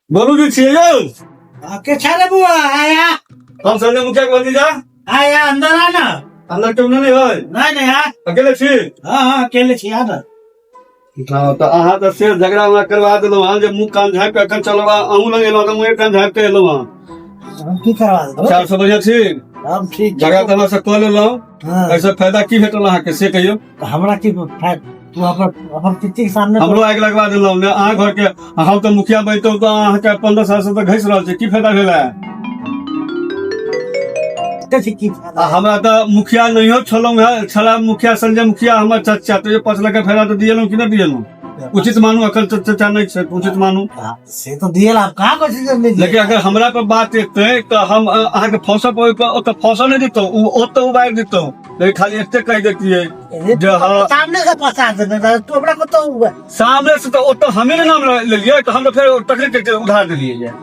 बोलू जी छियै यौ। के छा रे बुआ? आया। हम संजय मुखिया के भतीजा। आया, अंदर आ ना। अंदर क्यों नहीं है? नहीं नहीं, आ। अकेले छी? हाँ हाँ, अकेले छी, आ ना। हाँ, तऽ अहाँ तऽ से झगड़ा उगड़ा करवा देलहुँ हँ जे मुँह कान झाँपि कऽ एखन चलब। अहूँ लग एलहुँ तऽ मुँहे कान झाँपि कऽ एलहुँ हँ। हम की करवा देलहुँ? चार सौ बढ़िया छी। हम ठीक छी। झगड़ा तऽ हमरा से कऽ लेलहुँ। हाँ। एहिसँ फायदा की भेटल अहाँके, से कहियौ। तऽ हमरा की फायदा? तू अपन अपन पित्ती के सामने हमरो आगि लगवा देलहुँ ने अहाँ घर के। हम तऽ मुखिया बनितहुँ तऽ अहाँके 15 साल से तऽ घसि रहल छै, की फायदा भेल है? देखै छी की फायदा। आ हमरा तऽ मुखिया नहियो छलहुँ हेँ, छला मुखिया संजय मुखिया हमर चचा, तऽ 5 लाख के फायदा तऽ दिएलहुँ कि नहि दिएलहुँ? उचित मानू, अखन तऽ चचा नहि छै, उचित मानू। हाँ, से तो दिए, आप कहाँ कुछ नहीं दिए। लेकिन अगर हमरा पर बात एतै तऽ हम अहाँके फौसा पर ओतऽ फौसा नहि दितहुँ, ओतऽ उबारि दितहुँ, लेकिन खाली एते कहि दैतियै जे हाँ। सामने से फंसा देने रहे, तू हमरा को तो सामने से तऽ ओतऽ हमे ने नाम लेलियै, तऽ हम तऽ फेर तकरे के उधार देलियै ये।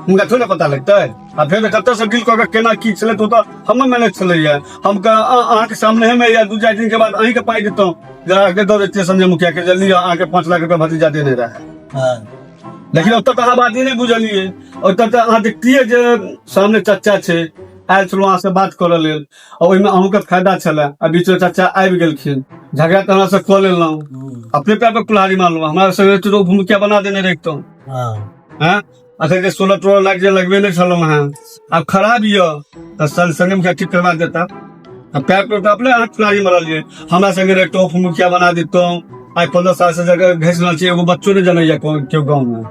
हुनका थोड़े पता लगतै? आ फेर कतऽ से डील कऽ के केना की छलै, तऽ ओतऽ हमर मैनेज छलैया। हम अहाँके सामने मे या 2-4 दिन के बाद अहींके पाइ दितहुँ, जे अहाँके दऽ दैतियै संजय मुखिया के, जल्दी अहाँके 5 लाख रुपया भतीजा देने रहै। लेकिन ओतऽ तऽ अहाँ बात ई नहि बुझलियै। ओतऽ तऽ अहाँ देखतियै जे सामने चच्चा छै, आयल छलहुँ अहाँसँ बात करऽ लेल आ ओहिमे अहूँके फायदा छलै, आ बीचमे चच्चा आबि गेलखिन। झगड़ा तऽ हमरा से कऽ लेलहुँ, अपने पैर पर कुल्हाड़ी मारलहुँ, हमरा संगे तो मुखिया बना देने रहितहुँ। हैं, अखन जे 16 लाख जे लगबे नहि छलहुँ हँ, आब खराब यऽ तऽ संगे मुखिया ठीक करवा देता। आ पैर पर तऽ अपने अहाँ कुल्हाड़ी मारलियै, हमरा संगे रहितहुँ मुखिया बना दितहुँ। आइ 15 साल से जगह घसि रहल छी, एगो बच्चो नहि जनैया केओ गाँव मे।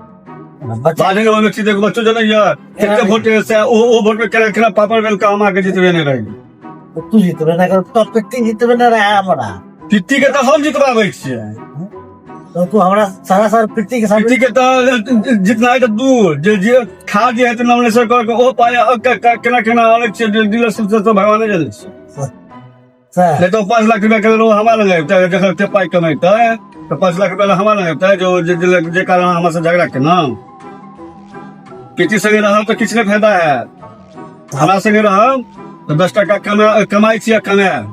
बच्चा बाजै ओहिमे छी तऽ एगो बच्चो जनैया कते वोट से ओ वोट में केना केना पापड़ बेल के हम अहाँके जितबे नहि रही। तू जीतबे ना कर तो पिट्टी जीतबे ना रहा हमरा। पिट्टी के तऽ हम जितबाबै छियै। तो तू हमरा सारा सारा पिट्टी के सामने पिट्टी के तऽ जितनाइ तऽ दूर, जे जे खाद जे हेतै नॉमिनेशन कऽ के ओ पाइ केना केना आनै छियै डीलरशिप से तऽ भगवाने जानै छै। सएह। नहि तऽ 5 लाख रुपया के लेल ओ हमरा लग अबितै? जखन एते पाइ कमेतै तऽ 5 लाख रुपया हमरा लग अबितै? जो जे जे जे कारण हमरा से झगड़ा केलहुँ। पिटी संगे रहब तऽ किछु नहि फायदा हैत, हमरा संगे रहब तऽ 10 टाका कमाइ छी आ कमायब।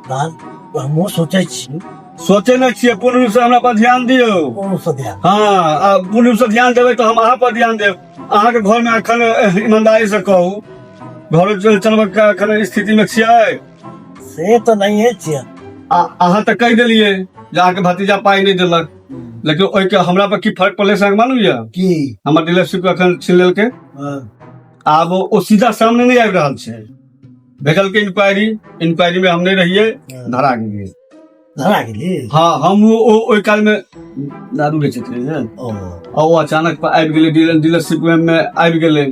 तहन हमहूँ सोचै छी। सोचै नहि छियै, पूर्ण रूपसँ हमरा पर ध्यान दियौ। कोनो से ध्यान। हँ, आ पूर्ण रूपसँ ध्यान देबै तऽ हम अहाँ पर ध्यान देब। अहाँके घरमे एखन ईमानदारी से कहू, घरो चलबऽ के एखन स्थितिमे छियै? से तऽ नहिए छियै। आ अहाँ तऽ कहि देलियै जे अहाँके भतीजा पाइ नहि देलक, लेकिन ओहिके हमरा पर की फर्क पड़लै से अहाँके मालूम यऽ? की? हमर डीलरशिप एखन छीन लेलकै। आब ओ सीधा सामने नहि आबि रहल छै। भेजलकै इंक्वायरी, इंक्वायरी में हम नहि रहियै, धरा गेलियै। धरा गेली? हाँ, हम ओ ओहि काल में दारू बेचैत रहियै। आ ओ अचानक पर आबि गेलै, डीलरशिप में आबि गेलै,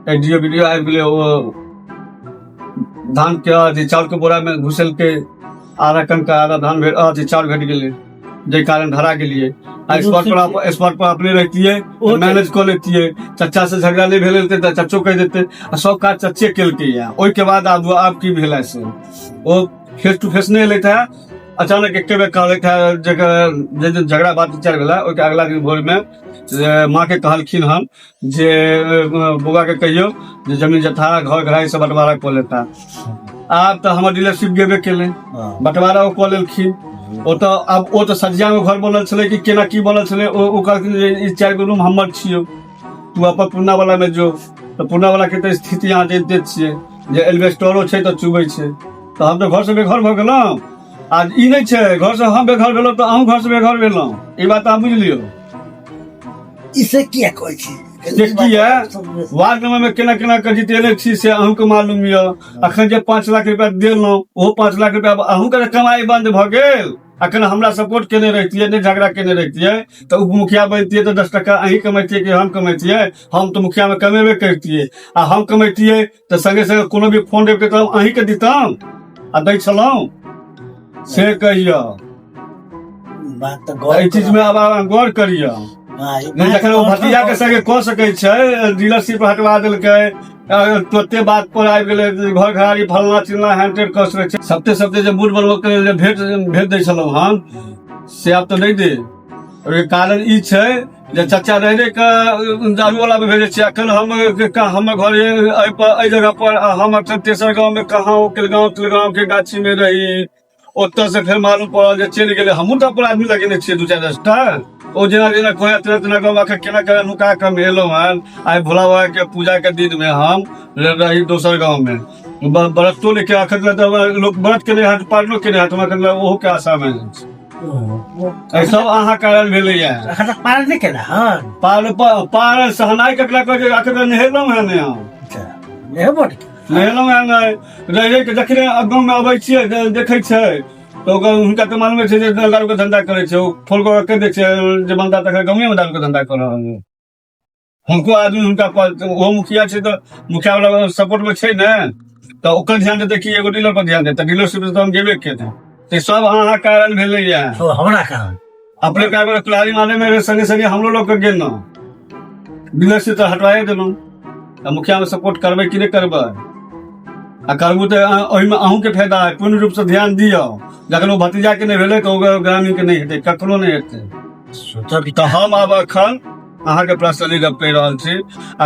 एस डी ओ बीडीओ आबि गेलै। ओ धान के अथी चाउर के बोरा में घुसेलकै, आधा कणका आधा धान भेट अथी चाउर भेट गेलै, जाहि कारण धरा गेलियै। आ स्पॉट पर अपने रहितियै, मैनेज कऽ लेतियै। चच्चा से झगड़ा नहि भेल रहतै तऽ चच्चो कहि देतै, आ सब काज चच्चे केलकै। या ओहिके बाद आब आब की भेलै से ओ फेस टू फेस नहि एलथि है, अचानक एके बेर कहलथि है। जकर जे दिन झगड़ा बात विचार भेलै, ओहिके अगला दिन भोरमे जे माँके कहलखिन हन जे बौआके कहियौ जे जमीन जथा घर घराई सब बंटवारा कऽ लेता। आब तऽ हमर डीलरशिप गेबे केलै, बंटवारा ओ कऽ लेलखिन। ओ तऽ आब ओ तऽ सझियामे घर बनल छलै कि केना की बनल छलै, ओ कहलखिन जे ई 4 गो रूम हमर छियौ, तू अपन पुरना वाला मे जो। तऽ पुरना वाला के तऽ स्थिति अहाँ जानिते छियै जे एल्बेस्टरो छै तऽ चुबै छै। तऽ हम तऽ घरसँ बेघर भऽ गेलहुँ। आ ई नहि छै घरसँ हम बेघर भेलहुँ तऽ अहूँ घरसँ बेघर भेलहुँ, ई बात अहाँ बुझि लियौ। ई से किया कहै छी? से किया वार्ड नंबर में केना केना कऽ जितेने छी से अहूँके मालूम यऽ। अखन जे 5 लाख रुपया देलहुँ, ओहो 5 लाख रुपया अहूँके तऽ कमाइ बंद भऽ गेल। अखन हमरा सपोर्ट केने रहितियै, नहि झगड़ा केने रहितियै तऽ उप मुखिया बनतियै तऽ 10 टका अहीं कमैतियै कि हम कमैतियै? हम तऽ मुखियामे कमेबे करितियै। आ हम कमैतियै तऽ संगे संगे कोनो भी फोन रहितै तऽ हम अहींके दितहुँ आ दै छलहुँ, से कहियौ। बात तऽ गौर एहि चीजमे आब अहाँ गौर करियौ। हाँ, ई नहि बात जखन ओ गौर भतीजा के संगे कऽ सकै छै, डीलरशिप हटवा देलकै, तुरते बात पर आबि गेलै जे घर घरारी फलना चिलना हैंड टेंड कऽ सकै छै। सप्ते सप्ते जे मूड बनबऽ के लेल जे भेंट भेज दै छलहुँ हन, से आब तऽ नहि दे। ओहिके कारण ई छै जे चचा रहि रहि कऽ दारू वाला मे भेजै छियै। अखन हम हमर घर एहि पर एहि जगह पर, आ हम अखन तेसर गाँव मे कहाँ ओ केलगाँव तेलगाँव के गाछी मे रही। ओतऽ से फेर मालूम पड़ल जे चलि गेलै। हमहूँ तऽ अपन आदमी लगेने छियै 2-4 10टा, ओ जेना जेना कहै तेना तेना कऽ अखन केना केना नुका कऽ हम एलहुँ हन। आइ भोला बाबा के पूजा के दिन में हम रही दोसर गाँव में, व्रतो लेके अखन तऽ लोक व्रत केने हाथ पारनो केने हाथ, हमरा अखन ओहो के आशा में अछि। एहि सब अहाँ कारण भेलैया। अखन तक पार नहि केला हन? पार पार सहनाइ ककरा कहै छै? अखन तऽ नहेलहुँ हन नहि हम। अच्छा, नहेबो नहि केला? नहेलहुँ हन नहि। रहि रहि के जखने गाँव में अबै छियै देखै छै तऽ ओकर हुनका तऽ मालूमे छै जे दारूके धंधा करै छै। ओ फोन कऽ कहि दै छै जे बन्दा तखन गाँवेमे दारूके धंधा कऽ रहल है। हुनको आदमी हुनका पर ओहो मुखिया छै तऽ मुखिया वाला सपोर्ट में छै ने, तऽ ओकर ध्यान देतै कि एगो डीलर पर ध्यान देतै? डीलरशिप तऽ हम गेबे केलहुँ। तऽ सब अहाँ कारण भेलैया। ओ हमरा कारण? अपने कारण। कुल्हाड़ी मारे में संगे संगे हमरो लोग के गेलहुँ, डीलरशिप तऽ हटवाए देलहुँ। तऽ मुखिया में सपोर्ट करबै कि नहि करबै? आ करबू तऽ ओहिमे अहूँके फायदा है। पूर्ण रूपसँ ध्यान दियौ। जखन ओ भतीजाके नहि भेलै तऽ ओ ग्रामीणके नहि हेतै, ककरो नहि हेतै। सोचब। तऽ हम आब एखन अहाँके पर्सनली गप कहि रहल छी।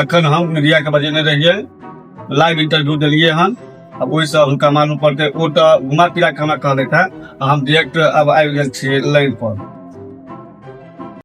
एखन हम मीडियाके बजेने रहियै, लाइव इंटरव्यू देलियै हन। आब ओहिसँ हुनका मालूम पड़तै। ओ तऽ घुमा फिरा के हमरा कहलथि हँ, आ हम डायरेक्ट आब आबि गेल छी लाइन पर।